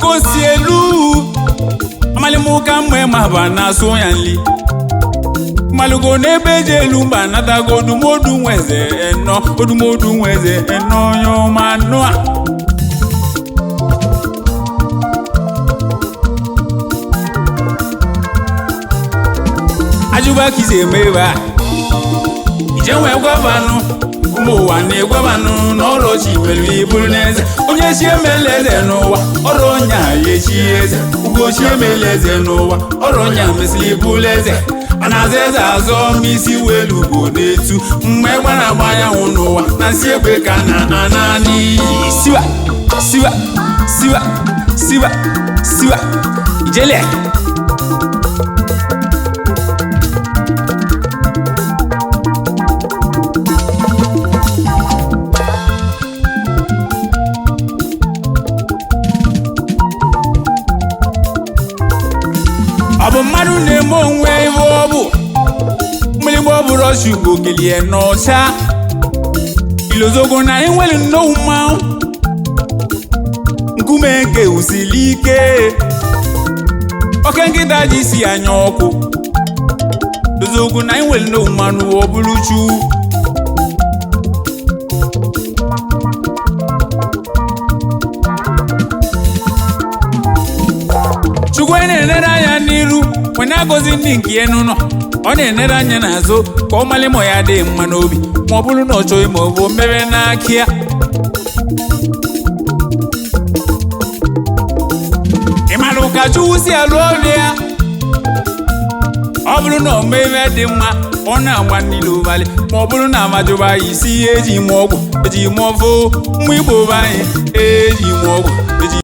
ka o si elu amalịmụka mgbe ma bụ na-asụ ya nli malụgo n'ebe eji elu mba natago odumodu nweze eno odumodu nweze eno onye ọma anụ a. Ajụba ka isi eme ebe a ije nwee gwavanụ ụmụ ụwa na-egwavanụ n'ọrụ chi mere iburu n'eze onye chi emela eze n'ụwa ọrụ onye a ya echi eze ugochi emela eze n'ụwa ọrụ onye a mesịrị iburu eze a na-aza eze azọ ma isi welu bụ n'etu mgbe gbara agba anyanwụ n'ụwa na nsị egbe ka na ana n'iyi. Siwa siwa siwa siwa siwa ijele. Ọ bụ mmadụ na-eme onwe ife ọ bụ mgbịrịgba ọ bụrụ ọchụ Igbo kelie n'ọcha ilozogo na enwere nnọọ mmanwụ nkume nke usili ike oke nkịta ji si anya ọkụ dozogo na enwere nnọọ mmanụ ọ bụrụ chu. Chukwu na-enere anya n'iru wee na-agọzi ndị nke ya n'ụlọ ọ na-enere anya n'azụ ka ọ malị ma ya dị mma n'obi ma ọ bụrụ na ọ chọghị ma ọ bụ mere n'aka ya. Ị mara ka Chukwu si alụ ọrụ ya ọ bụrụ na o mee ihe dị mma ọ na-agba niile ụbalị ma ọ bụrụ na amajụba ya isi ihe eji mụọ ọgwụ eji mụọ foo mmụ Igbo be anyị eji mụọ ọgwụ